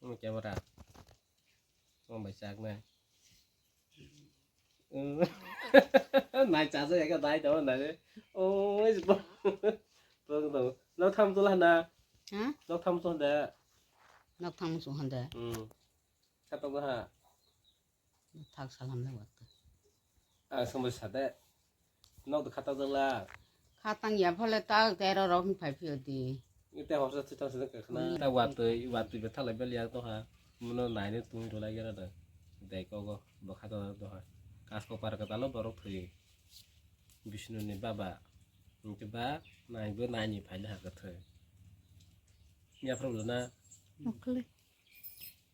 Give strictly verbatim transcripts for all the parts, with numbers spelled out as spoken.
Omo camera. Omo bai chak nai. Nai cha cha ya ka dai to nai. Oi bo. Bang to. Nok tham tu lah na. Ha? Nok tham tu da. Nok tham tu handa. Hmm. Kata ha. Thak salam le wat. Ah, sambil sade. Nok de kata jala. Khatang ya phale ta tero rok phai phio di. Ite horsa chita sade ka khna. Hmm. Ta watui, watui be thala bel ya to ha. Muno nai ne tung dola gera da. Dai ko go bo kata to ha. Kas ko par kata lo borok thoi. Bishnu ni baba. Nti ba nai bo nai ni phai le ha ka thoi. Ya problem na. Okle.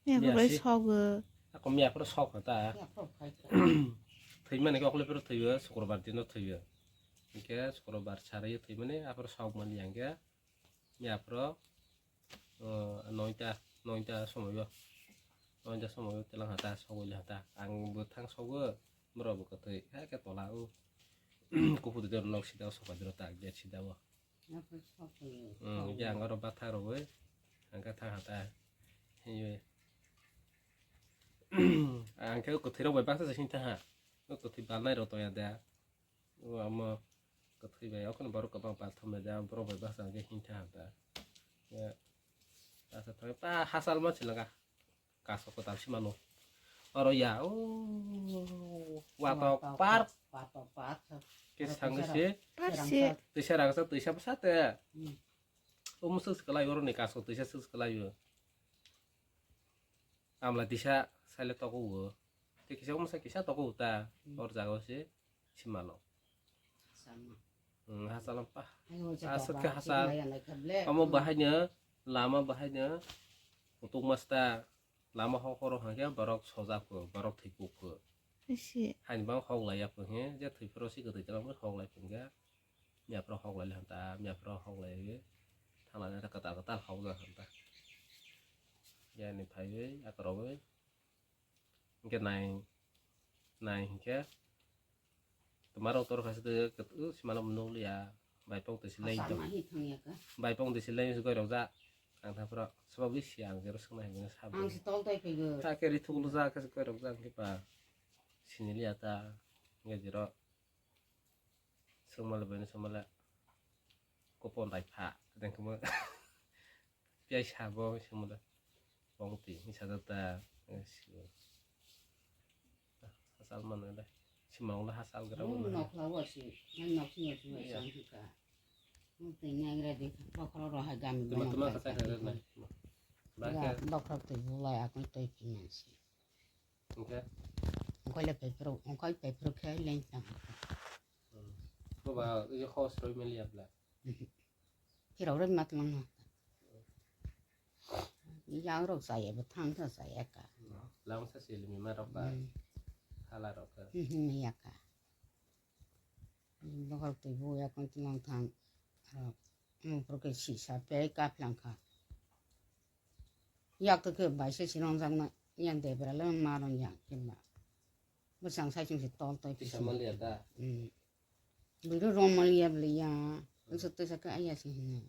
Miya Miya bai si. Sogo. Ako miya phoro sok ta. Thwi mani ke okle phoro thwiyo, Sukrobar dino thwiyo. Hingke Sukrobar sari thwi mani aphoro sok mani hingke miya phoro, o, noita, noita somoyo. Noita somoyo telang hata, sogoi hata. Ang bwthang sogo, borok bo kwthwi, ha ke tola o. Kuphur dino nok sida o soka dino tak je sida o. Hmm, ya ang oro bathang rogoi, ang khe thang hata. Hiyo. Ang khe kwthwi rok bai baksa se sing tha ha. O kwthwi balnai rok toya da. O amo kwthwi bai okon borok kwbang pal thum da borok bai baksa ang khe sing tha ha da. Ya. Asa thang pa hasal ma chilanga. Kaso kwtal si mano. Oro ya, o, watok park. Watok park. Ke sangwi se. Parsi. Twisa rangsa, twisa bwsa te. Hmm. O mwswk se kwlai oro ni kaso twisa swk se kwlai o. Amla tisa saile toko o. Te kisa o mwsa kisa toko o ta. Hmm. Or jaga o se. Simalo. Hasal ma. Hmm, hasal pa. Ayo, jaga aswk khe ba, hasal. Sik maya nai kha ble. Omo bahaino, lama bahaino, kutuk masta, lama hokoro hwnkhe borok sojak pho, borok thwi kuk pho. Isi. Haini bang hok laiya pho he, je thwi phoro si kwtwi tela hok lai pho hwnkhe, miya phoro hok lai le hanta, miya phoro hok lai ye, thang lai le kwtal kwtal hok jak hanta. Yani phaiwi, akorogwi. Hingke nai, nai hingke. Tomaro tor khasu de, u, simalo nukliya. Baipong tisi lai. Baipong tisi lai, goi rok ja. Ang tha pura, sabab isi ang jero swngnai hingke sabu. Ang si tol tai phaigo. Ta ke ri thuklu ja, khe goi rok ja, hingke ba. Siniliya ta, hingke jero. Sengmale bini sengmale kopon bai pha dengkhe mo. Piyai sabo sengmale bongti hini sajak ta. Hasal mano le simong le hasal gra. Nok lawa si, nok si nok si. Iya. Tei nang ready bokhorok rok hai gami. Tuma tuma kachai kha na. Bokhorok tei bulai akon tei kinan si. Oke. Ongkhai le paipro, ongkhai paipro khe leng tang. Boba, ini khos roi meli ya bla. Kiro roi mat lang. Yang rok saya, betang ta saya ka. Lang sa sili mi ma rok ba. Hmm. Hala rok ka. Hmm, ya ka. Bokhorok tei bu ya kon tong thang. Aro, hmm, pro ke sisa pe ka phlang kha. Yak to ke bai se sinong jak na, yang debra le ma rong yang ke ba. Bwsang sai chung se tol toi. Tisa maliya da. Hmm. Bwrwi rong maliya bwlai ya. Bwsa twi sa ke aya se hino.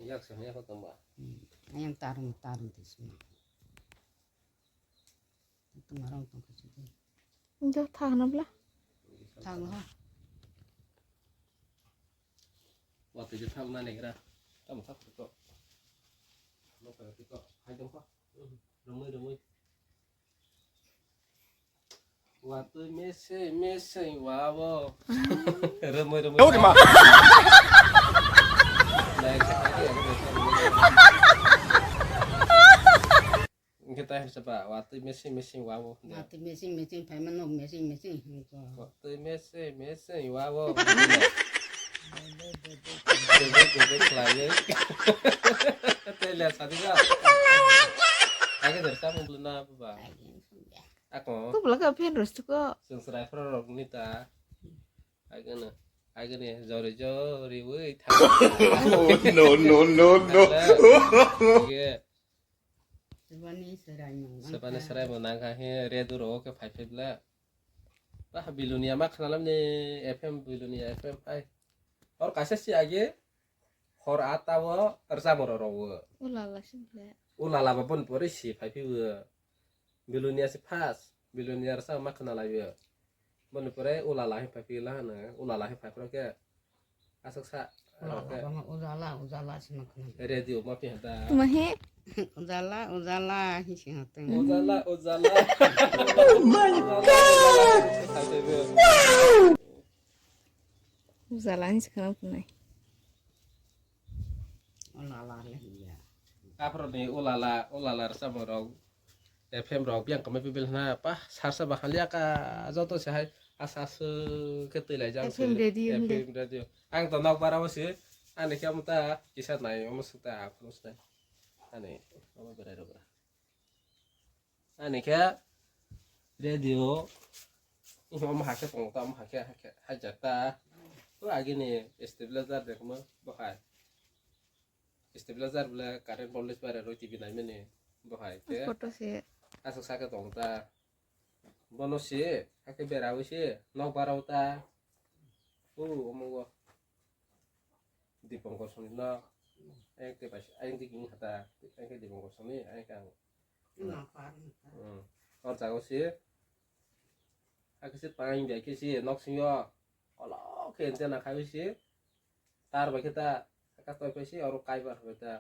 Yak se hino ko tong ba. Hmm. Ayang tarung tarung twi sima. Tuma rong tong kha se. Njo thak na bla. Thak na ha. Watui je thal na negra. Tamo thak ko. Mo ka ko. Hai dong ko. Romoi romoi. Watui mese mese wawo. Romoi romoi. Yo, ma. Hingke tai hingke ba, watui mesing mesing wawo. Watui mesing mesing phaima nok mesing mesing hingko. Watui mesing mesing wawo. Bebe bebe khlaiwi. Tei le sadi ga. Age der samung bwlwna bwba. Ako. Ko bwlwk ka phen rwstuko. Chwng chwrai phra rok ni ta. Agana. Agani jori jori wi tha. No, no, no, no. Age. Sebani serai mo nang kha. Sebani serai mo nang kha he redu ro ke phai phai bla. Bah Bilonia ma khnalam ni F M Bilonia F M ai. Hor kaisa si age hor ata wo rwchapmung rw rw wo. Ulala simple. Ulala ba boni pore si phai phio. Bilonia se first, Bilonia rwchap ma khna laio. Boni pore Ulala hai phai phio la hano, Ulala hai phai phro khe. Aswk sa, Ulala, aro khe bama Ujala, Ujala se ma khna. Radio ma phi hada. Tuma he? Ujala, Ujala, hi se hoteng. Ujala, Ujala. Oh my God! Ujala, Ujala, Ujala, hi se khna kunai. Ulala le ya. Aphro ni Ulala, Ulala rwchapmung rok. F M rok biyang kamai pibil hwna pa sarsa ba haliya ka joto se hai asa aswk khe twi laijak F M se radio hwnde. F M radio. Ang to nok bara o se ani khe omo ta kisa nai omo swk ta aphuru se ani omo berai rok ani khe radio omo hakhe tongo ta omo hakhe hakhe haijakta o agini stabilizer de kono bohai. Stabilizer bole current voltage bare roi T V naimani bohai khe. Photo se. Aswk sakhe tong ta. Bono se hakhe bera wi se nok barao ta. O omo go. Dipongkor soni nok. Ayang te bai ayang te king hata. Ayang te Dipongkor soni ayang kang. Hmm. Or jago se. Hakhe se tang bai khe se nok singo. Kolok khe antenna khai se. Tar bai khe ta, ka toi pai se, oro kaibar bai ta.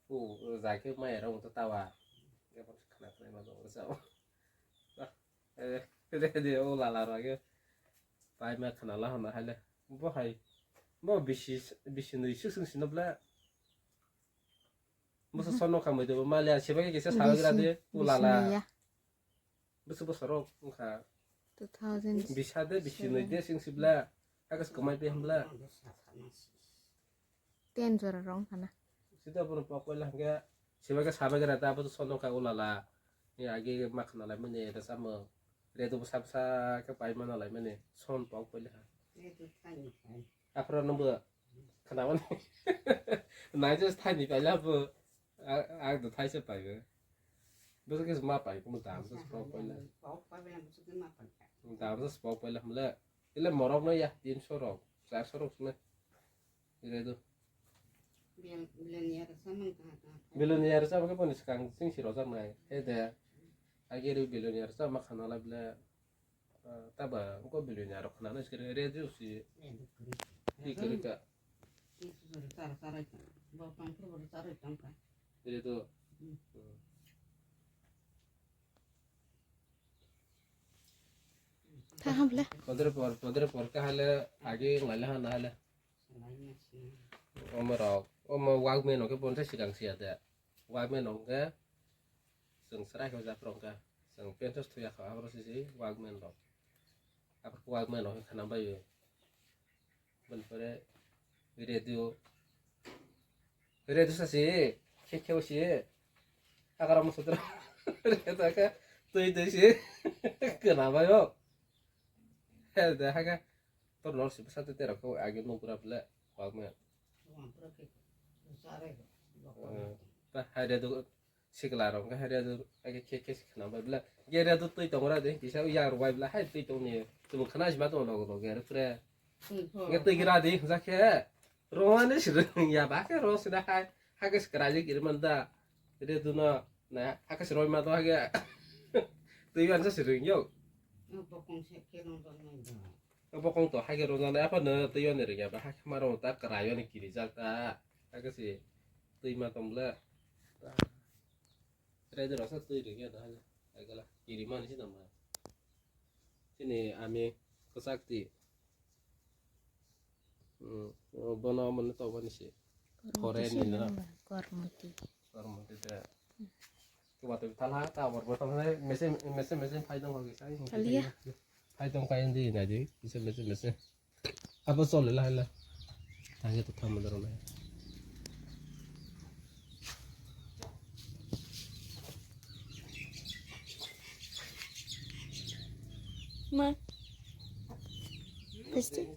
U, jai khe mai rok ta tawa. Khana khana ma dong sa. Eh, de, de, o lala rok khe. Pai ma khana la hana haile. Bo hai. Bo bisi, bisi nui suk sung sino bla. Bo so sono kamai do, mali a seba khe kisa sawi gra de, o lala. Bisi nui ya. Bwswk bwsarok wngkha. Two thousand. Bisa de, bisi nui de, sing sibla. Hagas kwmai pe hwnbla. Ten jora rong khana. Sida bono pok paila hwnkhe, sibai khe sabai gra ta, abo to sono kha ulala. Ni age ma khna lai mani, rwchapmung. Redo bwsa bwsa khe pai mana lai mani. Son pok paila ha. Aphro nungbo. Khna mani. Nai just thani paila bo. A, a, do thaisa pai be. Bwswk khe ma pai, kumu dam sa pok paila. Pok pai be, bwswk khe ma pai. Dam sa pok paila hwnle. Ile morok no ya, tinso rok, charso rok sne. Ile do. Bilonia rwchapmung kaha kaha. Bilonia rwchapmung khe boni swkang chwng si rojak nai. He de. Age ri Bilonia rwchapma khana lai bile. Ah, taba, engko billionaire rok khna nai sikhe radio si. Hi kwrwi ka. Hi kwrwi ka, chara, chara ka. Bo tong phuru bo chara tong ka. Radio. Hmm. Hmm. Tha hamle. Podre por, podre por ka hale, agi ngai la hana hale. Omo rok, omo Walkman no khe bonsa sikang siya de. Walkman no khe chwng chwrai khe japhrok kha. Chwng pensos thuya kha, abro sisi Walkman rok. Abro Walkman no khe khna bai o. Boni pore radio, radio sa si, khe khe si. Agara mo sutra. Radio khe twi twi si. Khna bai o. He de ha khe. Tor nor si bwsa te terok khe age nukgra bwle Walkman. Walkman pura khe chare. Eh, ta hai re do sikla rok khe hai re do age khe khe sikna bai bwle. Ge re do twi tong ra de kisa ya rwai bwle hai twi tong ni. Chumung khna sima tong logo logo ge re pure. Twi tong. Ge twi gira di ja khe. Rwani sirung ya ba khe ro sida hai. Ha khe sikra ji kiri man da. Re do no na ha khe siroi ma do ha ge. Twi ban sa sirung yo. Bokong se khe nang dong nang dong. Bokong to haikhe rwjaknai, aphano twi oni rwngya ba, haikhe ma rwng ta kwrwi oni kirijak ta, haikhe se twi ma tong bwle. Raida rok sa twi rwngya da, haikhe kiri mani se tongma. Chini ami kwchak twi, hmm, bono omono tongmani se. Foreign ni na. Kormoti. Kormoti de. Kubato thalha, ta abor bo thalha, mese, mese, mese phai dong hogi sai. Thalia. Phai dong kai di na di, mese, mese, mese. Abo chole la la. Thangya to thamo daro na. Ma. Pasti.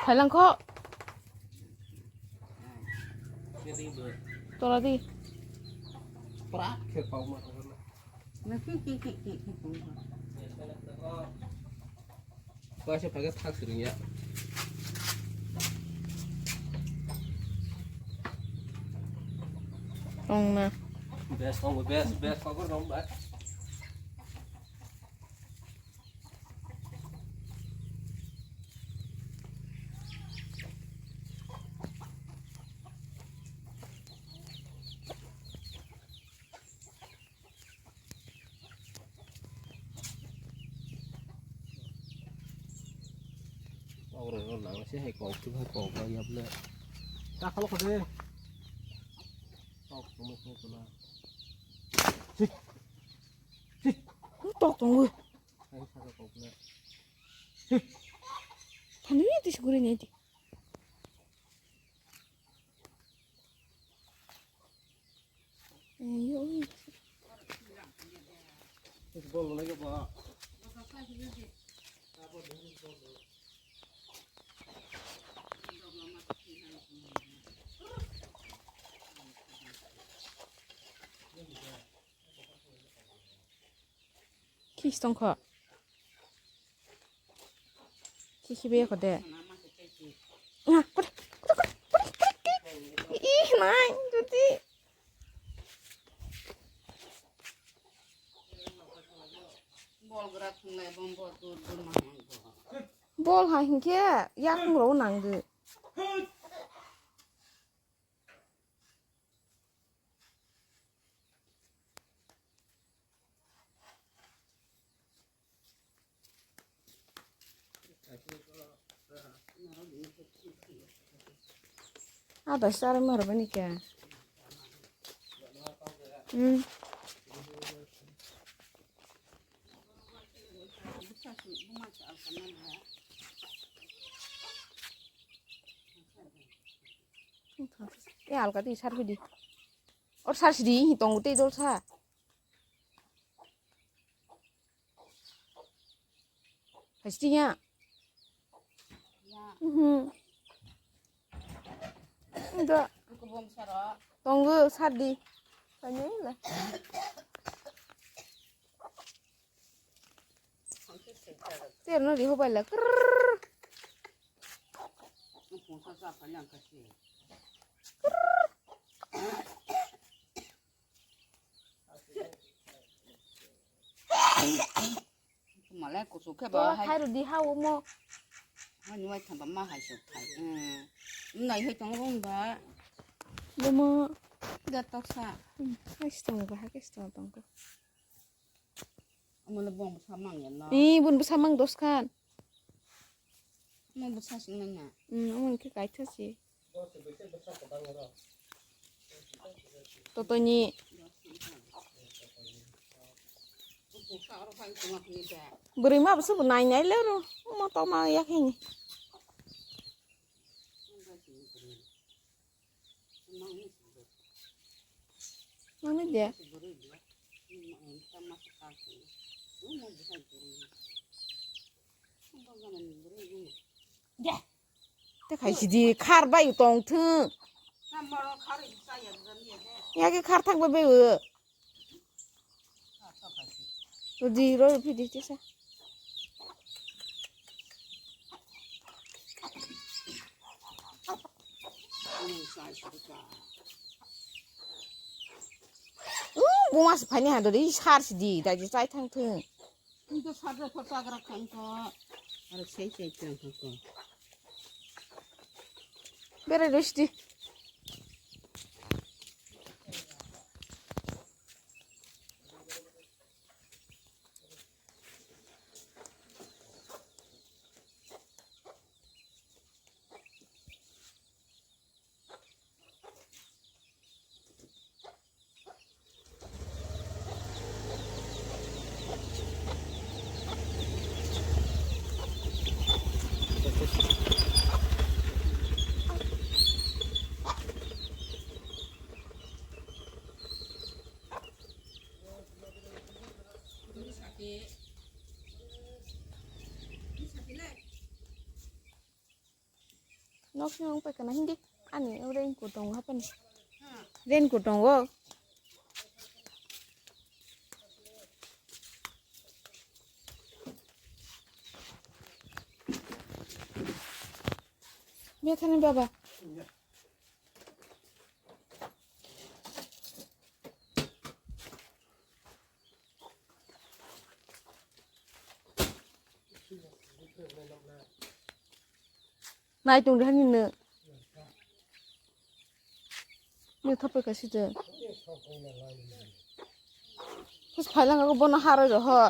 Phailangkho. Tola di. Prak khe pau ma. Kaisa pakai thak sering ya. Tong na. Bes tong bes bes kok rom ba. Oro nang se hai kok tu hai kok ba yap le. Ta khalo khode. Kok tu mo kok na. Sik. Sik. Tok tong. Hai sa kok na. Sik. Thani ti suguri nai ti. Kis tongkho. Kiki be ko de. Na, kore, kore, kore, kore, kore, kore. Ih, nai, tuti. Bol gra thunglai bom bo dur dur ma hang bo. Bol ha hinkhe yakung ro nang de. Ada sar mar bani kya? Hmm. E alka ti sar pidi. Or sar sidi hi tong te dol sa. Hastiya. Ya. Mhm. Ito. Aku bom saro. Tonggo sadi. Tanya lah. Terno di hobai lah. Krrrr. Aku sa sa kanyang kasi. Malai kusu khe ba hai. Hai rudi ha omo. Hai ni wai thamba ma hai sok thai. Hmm. Nai hai tong rong ba. Bomo. Da tok sa. Hmm. Hai stong ba ha ke stong tong ko. Omo le bong sa mang ya na. Ni bun bu sa mang dos khan. Mo bwsa swngnai na. Hmm, omo khe kaitha se. Totoni. Bwrwi ma bwsa bo nai nai le ro. Mo to ma ya khe ni. Mami de. Te khai sidi khar bai tong thung. Ya ke khar thang bai bai. Rudi ro phi di tisa. Uh, buma se phani ha dori sar sidi dai je chai thang thung. Inta sar da kota gra khang ko. Ar sei sei thang ko. Bere resti. Nok sing wng paikha na hindi ani ore ingko tongo hapani. Raincoat tongo. Bethani baba. Nai tong de hani no. Ni thope ka site. Kus phailang ko bono haroi ro ho.